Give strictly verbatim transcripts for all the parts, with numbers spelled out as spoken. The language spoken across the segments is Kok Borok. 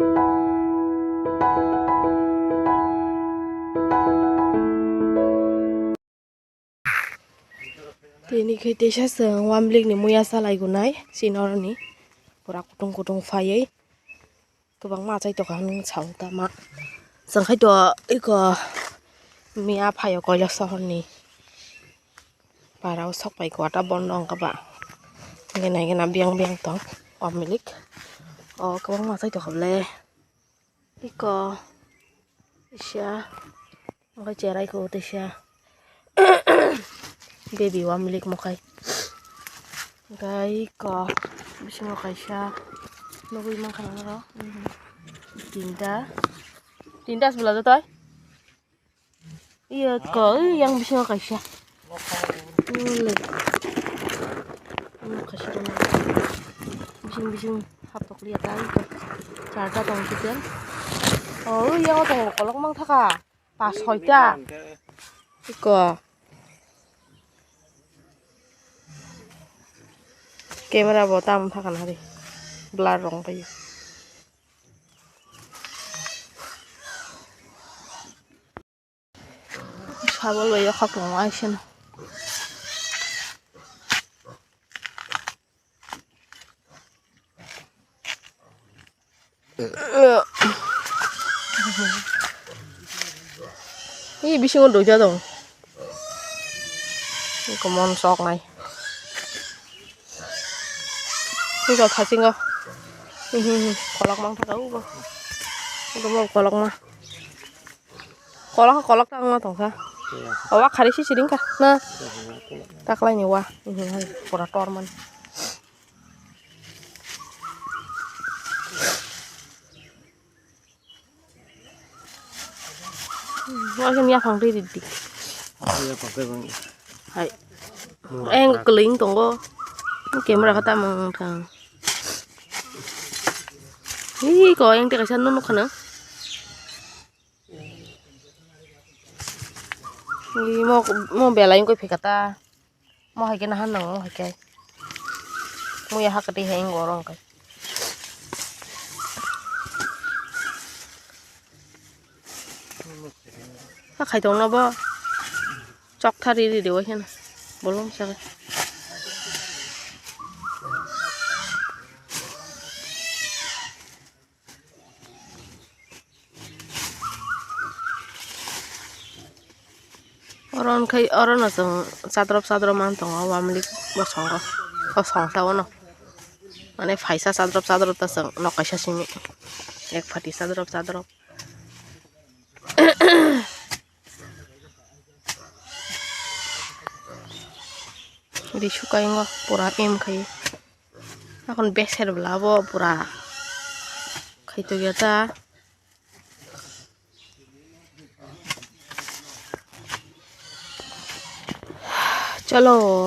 Tini khe teisa chwng One Lake ni muya salai gunai, chini oroni pura kutung kutung phaiwi kwbangma achai tongkha hinwi sao tama. Chwng khai to eko miya phaio Koilak sohorni para o sok pai kwata bondo wngkha ba. Gena gena biyang biyang tong One Lake. O kwbangma achai tongkha bole. Eko kisa, omo khe cherai ko teisa. Baby One Lake mokhai. Gai ko bisingo kaisa nugui mankha nang oro. Tinta. Tinta se bwla joto. Iya ko, yang bisingo kaisa. Ule. Ano kaisa dong. Bising bising haptok liya ta ito. Charta tong kita. Oh, iya tong kolok mang thaka. Pas hoita. Iko. Camera bo tam thaka nari. Blur rong pai. Sabol bai o khaklo aiseno. Ih, bisingo duita dong. Komon sok nai. Ih, kok thasingo. Ih, ih, ih, kolok mang thaka ubo. Ubo kolok ma. Kolok, kolok tangma tongkha. Iya. O wa khari si siring kha na. Iya, iya, iya. Taklai ni wa. Ih, ih, ih, pura tor man. Wa khe yaphang twi ridi. Iya, pakai bang. Hai. Murah, eng murah. Keling tongo. Camera kha tamang thang. Hi ko eng te kaisa nunu khana. Hi mo mo belai eng koi phikata. Mo hai khe nahan nango, mo hai khe. Muya ha kwtwi hai wngkha oro wngkha. Ha khai tongno bo. Chok thari ri ri wai kheno. Bolong sa. Oro wngkhe, oro no chwng chadrop chadrop man tongo, One Lake bosongo, bosong ta o no. Mane phaisa chadrop chadrop ta chwng nok kaisa simi, ek phati chadrop chadrop. Ri sukai wngkha pura em khai. Akon beser bwla bo pura khaitokya ta. Cholo,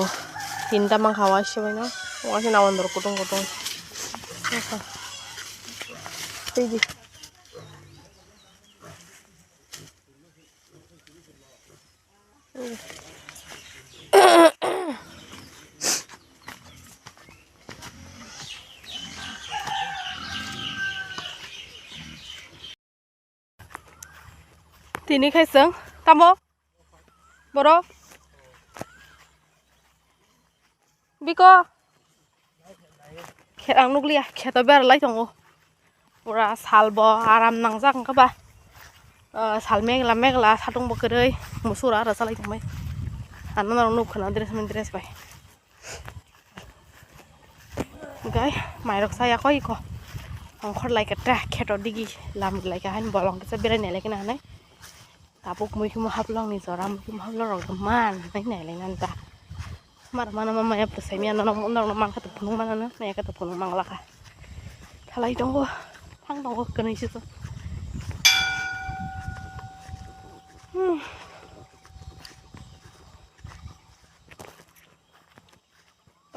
tinta mankha waisa bai no, waisa na ondor kutung kutung. Tei di. Tini khai chwng tamo borok. Biko. Khe-, ang nukliya, kheto beralai tongo. Pura salbo aram nangjak wngkha ba. Ah, sal megla megla, satung bo kwrwi, musura aro salai tongbai. Ano norok nuk khwna dress mani dress bai. Gai, mairok saya koi ko. Ongkhor lai khe ta, kheto digi lam lai khe hain bolong kisa berai nai lai khe na hanai. Tabuk mui khimo haplong ni jora, mui khimo haplong rok man nai nai lai nani ta. Mar mana mama ya bwsai miya nono nono man kha to phunuk mana no, maya kha to phunuk mang lakha. Thalai tongo, thang tongo kwnwi se to. Hmm.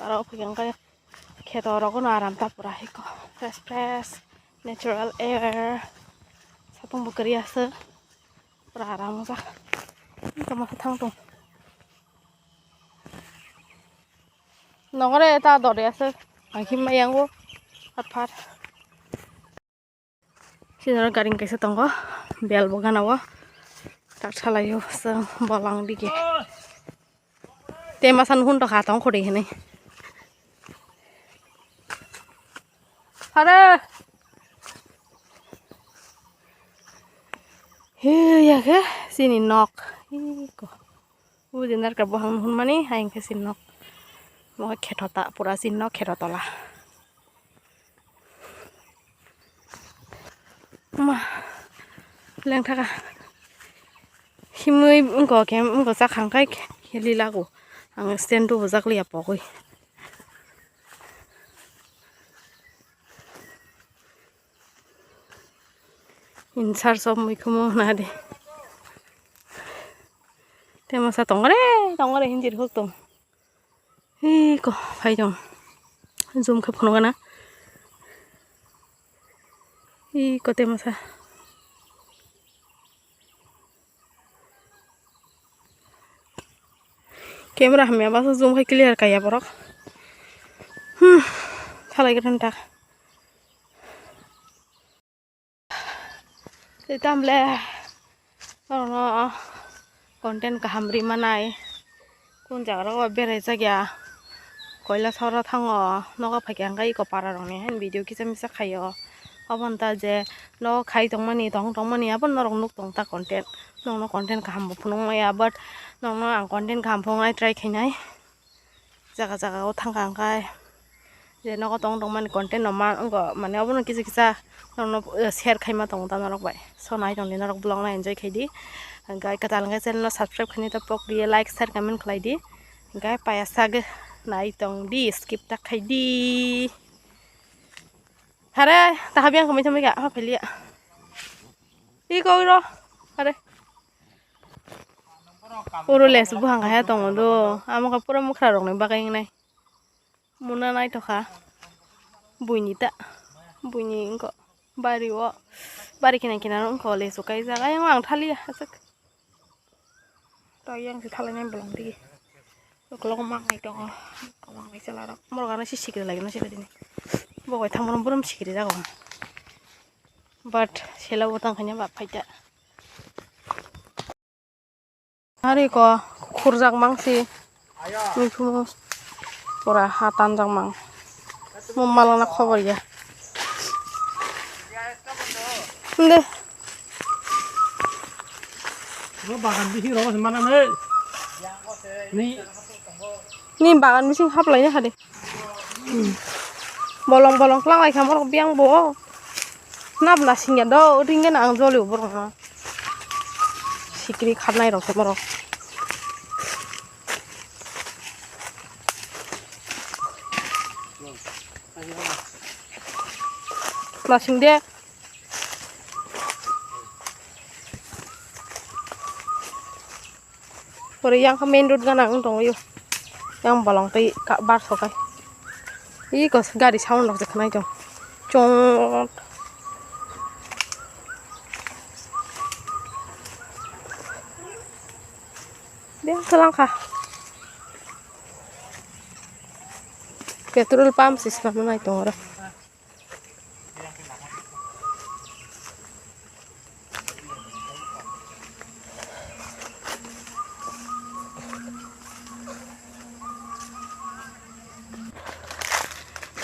Aro phikang khe kheto rogo no aram ta pura hiko fresh fresh natural air. Satung bo kwrwi aswk pura aram wngjak. Tamo khe thang tong. Nokore ta dori aswk ang himma yango phat phat. Tini oro gari kaisa tongo, bel bo gana o tak salaio, chwng bolang dige. Tei masa nuhun tongkha tong khori hinui. Hare. He ya khe chini nok. Iko. Udi narwkhe bohang nuhun mani, hai hwnkhe chini nok. Nok kheto ta, pura chini nok kheto tola. Ma, lengthaka. Himui wngkha khe, wngkha chakhang khai khe lilago. Ang stand rw bwjak liya pogwi. In search of muikhumu nadi. Tei masa tongre, tongre hinjir huk tong. Iko, phai tong. Zoom khe phunukgana. Iko tei masa. Camera hamya baso zoom khai clear kaiya borok. Hmm, salai gana tak. Tei tamle norokno content kaham ri manai. Kun jaga rok berai jak ya. Koila sora thango. Nogo phaikha hwnkhe iko para rokni haino video kisa misa khaio. Obo wngkha je nogo khai tongmani, tong tongmani abo norok nuk tong ta content. Nokno content kaham bo phunuk maya, but nokno ang content kaham phunuknai try khainai. Jaga jaga o thangkha hwnkhe je nogo tong tongmani content no ma wngkha, mane obono kisa kisa norokno share khaima tongo ta norok bai. So nai tongdi norok vlog no enjoy khaidi. Hwnkhe kwtal hwnkhe channel no subscribe khainai ta pokdi, like, share, comment khlaidi. Hwnkhe payasa nai tongdi, skip ta khaidi. Hare, taha biyang khamai thamai kha, ha phailia. Iko iro, hare. Oro les buhang kaya tongo do. Amo khe pura mwkhra rokni bagwi wngnai. Muna naitokha. Buini ta. Buini wngkha. Bari o. Bari kinar kinar wngkha lesu kaijak. Ayang ang thaliya aswk. To ayang se thalainai bolong digi. Ukulok mangnai tongo. Mangnai chwla rok. Morok ano si sikri lagina sikri dini. Bo bai thangmano borom sikri jago. But sela bo tang khaina bap phaita. Ari ko khurjak mangsi. Mikhumu pura ha tanjak mang. Mo malana khobor ya. Nde. Bo bagan bising rogo se mana nai. Ni. Ni bagan bising haplai ya hade. Bolong bolong klang lai kha morok biyang bo. Nabla singya do ringya na ang jolio borok no. Sikri kharnai rok se borok. Masing de. Pore yang kha main road gana ang tong yo. Yang bolong tei bar sokai. Ih kos gari sound rok je khnai tong. Chong. Beng selang kha. Petrol pump si swnam nai tong oro.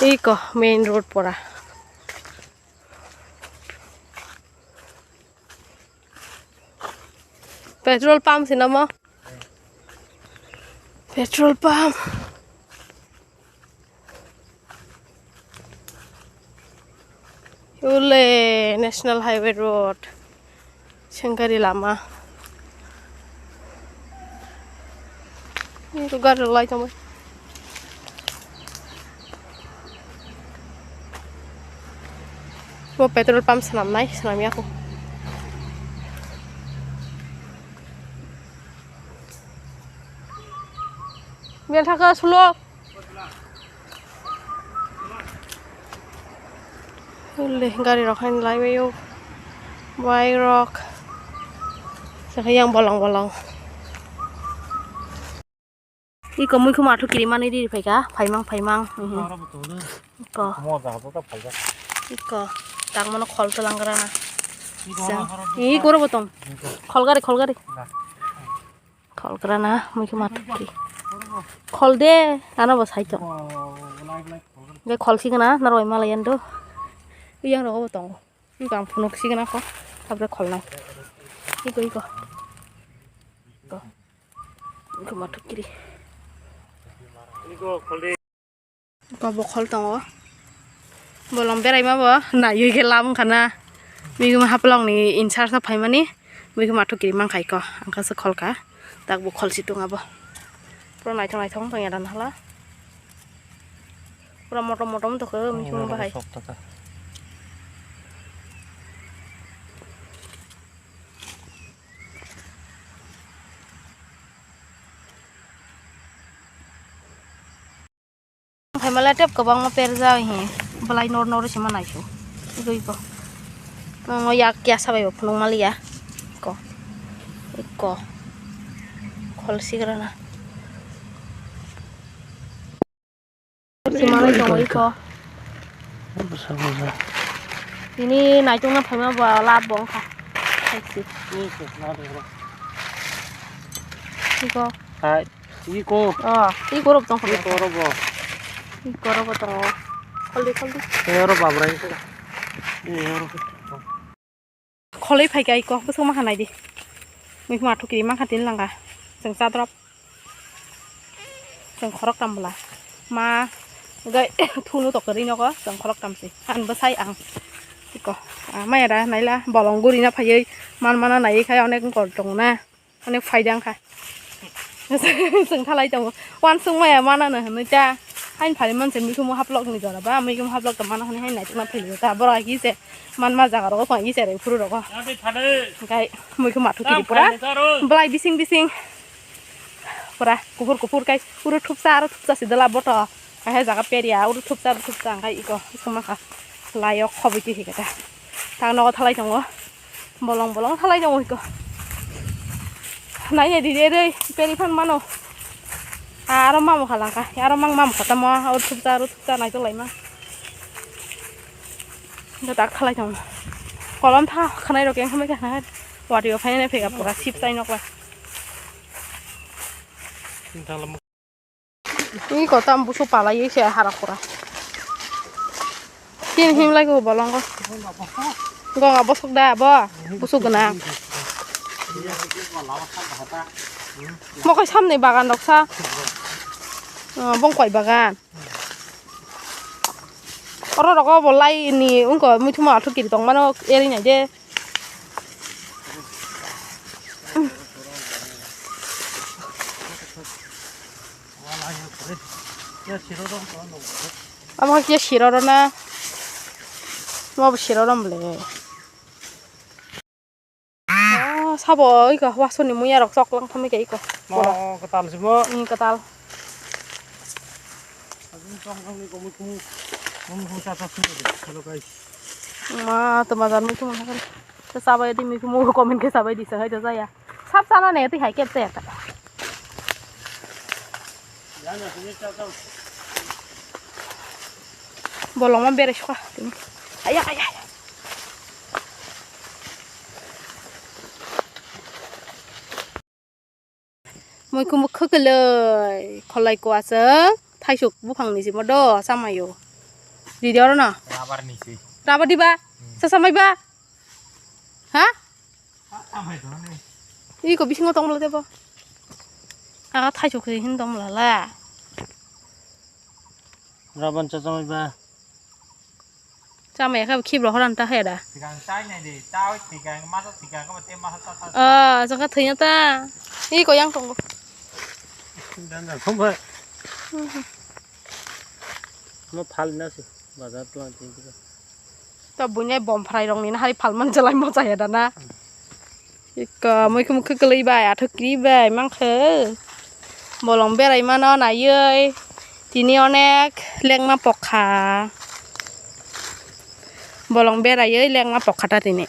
Iko main road pora. Petrol pump sina mo? Petrol pump. Ule National Highway Road. Sengkari lama. Ini tuh gari lai tong. Bo petrol pump swnamnai, swnamya kho. Biar thaka slow. Ule gari rok haino lai baio. Bike rok. Saka yang bolong bolong. Iko mui khuma athu kiri mani ri phaika, phaimang, phaimang. Mhm. Oro bo tongdo. Iko. Mo jaga to phaijak. Iko. Tang mano khol to lang gra na. Sa, i goro botong. Khol gari, khol gari. Khol gra na, mui khe ma thukri. Khol de, ano bo sai tong. Ge khol si gana, na roi ma lai yan do. Yang rogo bo tongo. Iko ang phunuk sigana ko, tapre kholnai. Iko, iko. Iko. Iko mathuk kiri. Iko bo khol tongo. Bolong berai ma bo, naiwi khe lam wngkha na. Migma haplong ni in charge no phaimani, migma mathuk kiri mankha iko. Angkha se kholka. Tak bo khol si tongo bo. Pura naithok naithok wng tong ya dan hala. Pura motom motom wng tong khe, mihimung bahai. Phaimala tep kwbangma perjak hi, belai nor nor se ma naisuk. Iko, iko. Nongo yak ya sabai bo phunuk maliya. Iko. Iko. Khol sigrana. Tei manwi tongo iko. Bwsa bwsa. Tini naitukna phaima bo lab bo wngkha. Iko. Hai, iko. Oh, iko rok tongkha. Iko rok bo. Iko rok bo tongo. Kholdi, kholdi. Iko rok babrai. Iko rok. Kholwi phaikha iko, bwswk mankha naidi. Mui mathuk kiri mankha tini langkha. Chwng chadrop. Chwng khoroktam bwla. Ma, gai, thunu to kwrwi nogo, chwng khoroktam se. Ang bwsai ang. Iko. Ah, maya da naila, bolong gurina phaiwi, man mana naiwi khai onek wngkor tongo na. Onek phaida wngkha. Chwng thalai tongo. Wansuk maya manano hinwi ta. Hain phari manse mikhumu haplok ni jora ba, mikhumu haplok tong mano hinwi hain naitukna philio ta. Borok hai kisa manma jaga rogo phang kisa rei phuru rogo. Hingkai mikhumu athuki pura. Belai bising bising. Pura kuphur kuphur kai uro thupsa aro thupsa sidala boto. Hai jaga peria uro thupsa aro thupsa hingkai iko. Iko makha. Layok khoboi twi hikata. Tak nogo thalai tongo. Bolong bolong thalai tongo iko. Nai nai di de dei, peri phan mano. Aro mamo khalangkha, aro mang mamo khatamo, aro thupsa, aro thupsa nai tolai ma. Dak thalai tongo. Kolom tha khanai rok engkha mai kha khanai. Wati o phainai phega pura sip chai nok bai. Iko tam busu palai se harak pura. Tin him lai ko bolong ko. Gong abo sok da abo. Busu gana. Mo kai samne bagan rok sa. Oh, bongkoi bagan. Oro rogo bo lai ni ungko muithuma athuk kiri tong mano eri nai de. Amo khe siro rw na. Mo bo siro rw bole. Oh, sabo oi ka wasoni muya rok chok lang thami ka iko. Mo katal simo. Hmm, katal. Hello guys. Ma to mazar muithuma hakan. Te sabai di muithuma comment khe sabai di sangai to jaya. Sab sana ne twi hai kep te. Bolongma berai sukha tini. Aya, aya, aya. Muikhum bwkhwk kwlwi kholai kwaswk thaisuk buphangni simo do chamaio. Didi oro no. Rubber ni se. Rubber diba? Hmm. Sa samai ba? Ha? Iko bisingo tongmwla tebo. Aka thaisuk se hin tongmwla la. Raban chacham ba. Chama ya khe khibro horan ta heda. Tigang chai nai de, ta oi tigang, masa tigang ko te masa ta ta. Ah, jaka thwina ta. Iko yang tongo. Dan da khomba. Mhm. Mo phal na se, bazar plan tin tiga. To buine bom phrai rok ni na hari phalman chalai mo chaya dana. Iko muikhum khe kwlwi bai athuk kri bai mankhe. Bolong berai mano naiwi tini onek lengma pokha. Bolong beraiwi lengma pokha ta tini.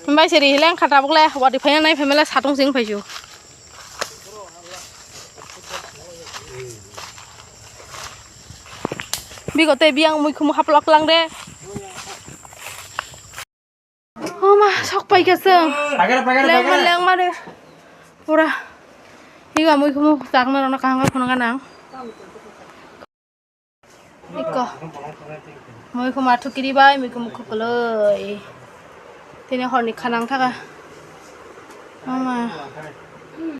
Himbai siri lengkha tabuk le wadi phaina nai phaimale satung sing phaisu. Bigo tei biyang muikhum haplok lang de. Paikha chwng. Pagara, pagara, lengma, pagara. Lengma de. Pura. Higa mui khumu chakna rokno kaham khe phunukha nang. Iko. Mui khumu athuk kiri bai, mui khumu khukloi. Tini horni khanang thaka. Mama.